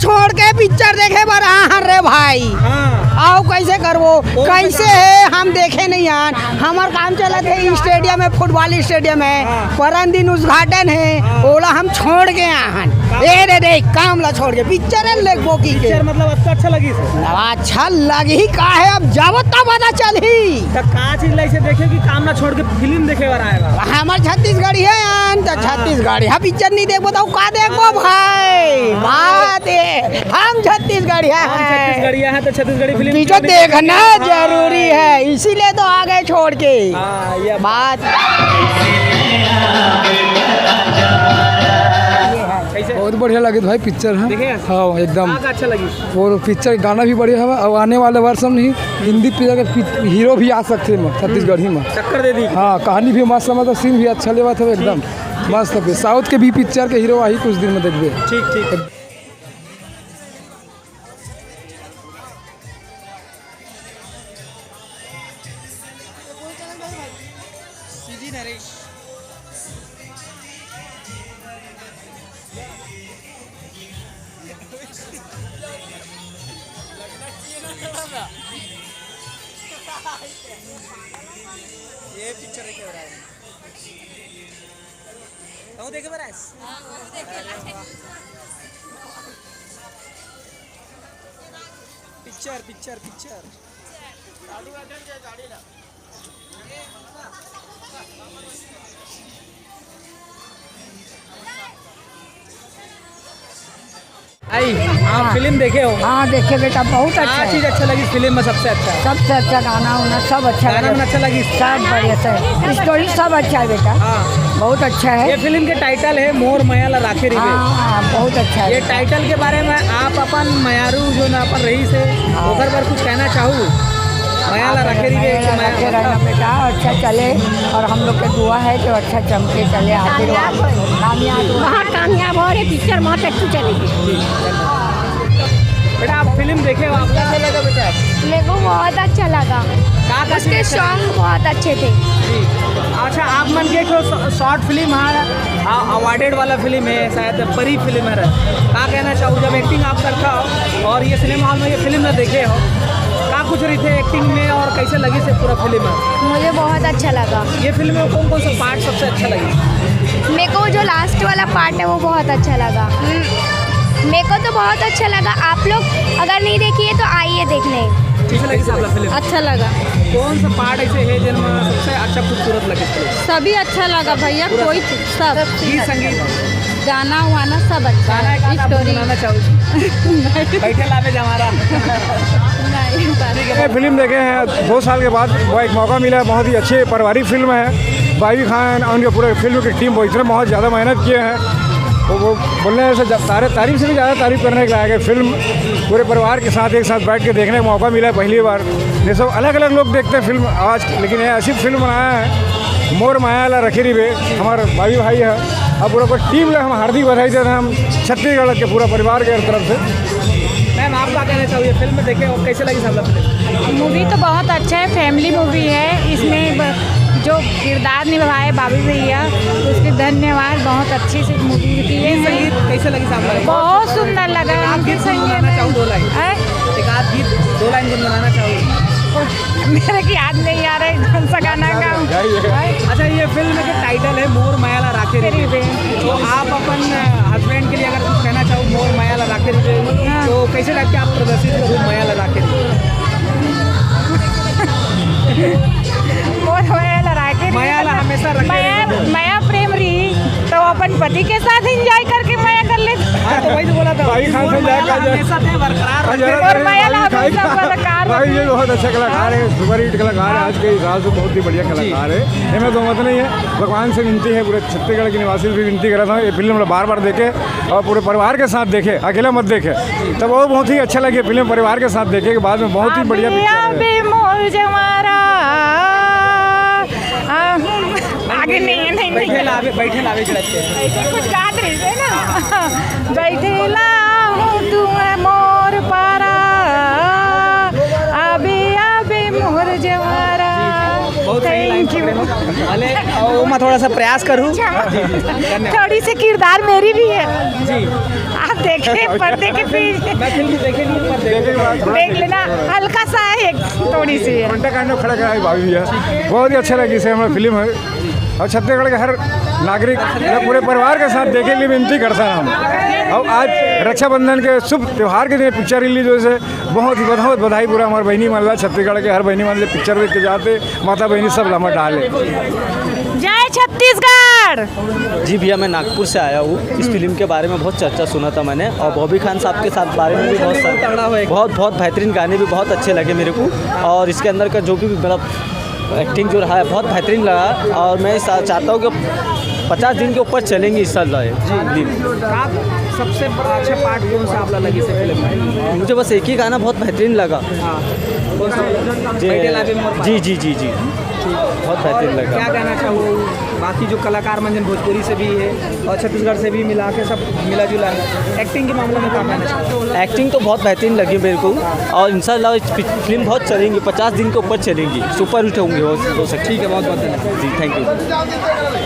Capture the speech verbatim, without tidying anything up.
छोड़ के पिक्चर देखे बर आ हन रे भाई। हाँ। आओ, कैसे करबो? कौन सा कैसे गाना? है, हम देखे नहीं हन। हमर काम चलत है स्टेडियम में, फुटबॉल स्टेडियम है। हाँ। परन दिन उद्घाटन है, हाँ। ओला हम छोड़ के आ हन। का? ए रे रे, काम ला छोड़ के पिक्चर है, लेगबो की के। पिक्चर मतलब अच्छा, अच्छा लगी सर? अच्छा लगी का है, अब जाबो तब पता चलही। त का चीज ला इसे देखे कि काम ना छोड़ के फिल्म देखे बर आए बा? हमर छत्तीसगढ़ी है यान, त हाँ। छत्तीसगढ़ी। हाँ, पिक्चर नहीं देखबो त का देखबो हाँ। भाई? हाँ। बात है, हम छत्तीसगढ़िया हम हैं। छत्तीसगढ़िया हैं तो छत्तीसगढ़ी फिल्म पीछे क्यों नहीं देखना देखते? जरूरी है, इसीलिए तो आ गए छोड़ के। हाँ, ये बात। कैसे? बहुत बढ़िया लगे भाई पिक्चर है। देखे? हाँ, एकदम। कहाँ का अच्छा लगी? और पिक्चर गाना भी बढ़िया है और आने वाले वर्ष में ही हिंदी पिक्चर के पि-, हीरो भी आ सकते हैं छत्तीसगढ़ी में। टक्कर दे दी। हाँ, कहानी भी मस्त है, मतलब सीन भी अच्छा लेवा था एकदम। मस्त है। साउथ के भी पिक्चर के हीरो आही कुछ दिन में देखबे। ठीक, ठीक। सीजी नरेश। ये पिक्चर है क्या? कहूँ देखे बर आइस? Picture, picture, picture. आई, आप हाँ। फिल्म देखे हो? हाँ, देखे बेटा, बहुत अच्छा का है। चीज अच्छा लगी फिल्म में सबसे अच्छा? सबसे अच्छा गाना वाना सब अच्छा गाना लगा। वाना अच्छा लगी? सब बढ़िया से, स्टोरी सब अच्छा है बेटा। हाँ। बहुत अच्छा है। ये फिल्म के टाइटल है मोर मया ला राखे रिबे। हाँ, हाँ, बहुत अच्छा है ये बेटा। टाइटल के बारे में आप अपन मयारू जो ना अपन रही से हाँ। ओकर पर कुछ कहना चाहू? मया ला राखे रिबे, मया ला मया राखे रहना बेटा, अच्छा चले और हम लोग के दुआ है जो अच्छा चमके चले, आशीर्वाद कामयाब हो। कामयाब हो। बहुत कामयाब हो रे, पिक्चर बहुत अच्छी चलेगी। बेटा, आप फिल्म देखे हो, आपको कैसा लगा बेटा? मेरे को बहुत अच्छा लगा। का, का उसके सीन अच्छा लगा? सॉन्ग बहुत अच्छे थे। जी। अच्छा, आप मन के एक ठो शॉ-, शॉर्ट फिल्म है, आ, अवार्डेड वाला फिल्म है, शायद परी फिल्म है। का कहना चाहू, जब एक्टिंग आप करता हो और ये सिनेमा हॉल में ये फिल्म ना देखे हो, का कुछ रही थे एक्टिंग में और कैसे लगी से पूरा फिल्म है? मुझे बहुत अच्छा लगा। ये फिल्म में कौन कौन सा पार्ट सबसे अच्छा लगी? मेरे को जो लास्ट वाला पार्ट है वो बहुत अच्छा लगा। हम्म, मेरे को तो बहुत अच्छा लगा। आप लोग अगर नहीं देखी है तो आइए देखने। कैसे लगी साहब फिल्म? अच्छा लगा। कौन सा पार्ट ऐसे है जिनमें सबसे अच्छा खूबसूरत लगे? सभी अच्छा लगा भैया, पूरा कोई सब। गीत संगीत? गाना वाना सब अच्छा गाना है, एक गाना स्टोरी। गुनगुनाना चाहूँ? नहीं। बैठे लावे जमारा। नहीं, बस। ये फिल्म देखे हैं दो साल के बाद, वो एक मौका मिला है, बहुत ही अच्छी पारिवारिक फिल्म है। बाबी खान और उनके पूरे फिल्म की टीम, वो इतने बहुत ज़्यादा मेहनत किए हैं, वो, वो बोलने से जब तारे-, तारीफ से भी ज़्यादा तारीफ करने के लायक है फिल्म। पूरे परिवार के साथ एक साथ बैठ के देखने का मौका मिला है पहली बार। ये सब अलग अलग लोग देखते हैं फिल्म आज, लेकिन ये ऐसी फिल्म बनाया है मोर माया ला रखे रिबे, हमारे भाई भाई है। अब पूरा पूरी टीम ला हम हार्दिक बधाई देते हैं हम छत्तीसगढ़ के पूरा परिवार के तरफ से। मैम, आप क्या कहना चाहोगे? फिल्म देखे और कैसे लगी सब लोग? मूवी तो बहुत अच्छा है, फैमिली मूवी है। इसमें ब-, जो किरदार निभाए बाबी भैया, उसके धन्यवाद। बहुत अच्छी सी मूवी थी ये। गीत संगीत कैसे लगी साहब? बहुत सुंदर लगा। एक आध गीत गुनगुनाना चाहूँ, दो लाइन। हैं? एक आध गीत दो लाइन गुनगुनाना चाहूँ? मेरे को याद नहीं आ रहा है कौन सा गाना गाऊं। गाइए। हैं? अच्छा, ये फिल्म के टाइटल है मोर माया ला राखे रिबे। तो आप अपन हस्बैंड के लिए अगर कुछ कहना चाहो, मोर माया ला राखे रिबे, हाँ। तो कैसे टाइप के आप प्रदर्शित करो माया ला राखे रिबे? मोर माया ला राखे रिबे। माया ला हमेशा रखे रिबे। माया प्रेम रही तो अपन पति के साथ एंजॉय करके माया कर ले। हाँ, तो वही तो बोला था। भाई खान से मोर माया ला हमेशा थे बरकरार रखे। और माया ला हमेशा बरकरार रखे। भाई, ये बहुत अच्छा कलाकार है, सुपरहिट कलाकार है, आज के हिसाब से बहुत ही बढ़िया कलाकार है। इनमें दो मत नहीं है। भगवान से विनती है, पूरे छत्तीसगढ़ के निवासी से भी विनती कर रहा था, ये फिल्म बार बार देखे और पूरे परिवार के साथ देखे, अकेला मत देखे। तब वो बहुत ही अच्छा लगे फिल्म, परिवार के साथ देखे के बाद में बहुत ही बढ़िया पिक्चर है। अभी मोर जवारा, आगे नहीं है, नहीं, नहीं। बैठे लावे, बैठे लावे चढ़त के। ऐसे कुछ गात रही है ना। बैठे ला हूँ तू मोर पारा, अभी, अभी मोर जवारा। Thank you. भले ओमा थोड़ा सा प्रयास करूँ। थोड़ी सी किरदार मेरी भी है। जी। आप देखें पर्दे के पीछे। मैं फिल्म देखे नहीं हूँ, पर देखे। देख लेना, हल्का सा है, एक थोड़ी सी है। घंटा कांड में खड़ा करा है भाभी भैया। बहुत ही अच्छा लगी, इसे हमारी फिल्म है। और छत्तीसगढ़ के हर नागरिक या पूरे परिवार के साथ देखे के लिए विनती करता हूँ हम। और आज रक्षाबंधन के शुभ त्यौहार के दिन पिक्चर रिलीज होए से बहुत ही बहुत बधाई पूरा हमारे बहिनी मन ला, छत्तीसगढ़ के हर बहिनी मन ला पिक्चर देख के जाते, माता बहिनी सब ला मत डाले। जय छत्तीसगढ़। जी भैया, मैं नागपुर से आया हूँ। इस फिल्म के बारे में बहुत चर्चा सुना था मैंने, और बॉबी खान साहब के साथ बारे में भी बहुत सारे, बहुत बहुत बेहतरीन गाने भी बहुत अच्छे लगे मेरे को। और इसके अंदर का जो भी मतलब एक्टिंग जो रहा है बहुत बेहतरीन लगा, और मैं सा- चाहता हूँ कि पचास दिन के ऊपर चलेंगे इस साल। जी। आप सबसे अच्छा पार्ट कौन सा आपला लगी से फिल्म में? मुझे बस एक ही गाना बहुत बेहतरीन लगा। हाँ, कौन सा? जी। बैठे लाबे मोर पास। जी जी जी जी। बहुत बेहतरीन और लगा। क्या कहना चाहो बाकी जो कलाकार मन जन भोजपुरी से भी है और छत्तीसगढ़ से भी मिला के सब मिला जुला है, एक्टिंग के मामले में क्या कहना चाहो? एक्टिंग तो बहुत बेहतरीन लगी मेरे को, और इंशाल्लाह फिल्म बहुत चलेंगी, पचास दिन के ऊपर चलेंगी, सुपर हिट होंगे, हो, हो सकता है। ठीक है, बहुत बहुत धन्यवाद। जी, थैंक यू।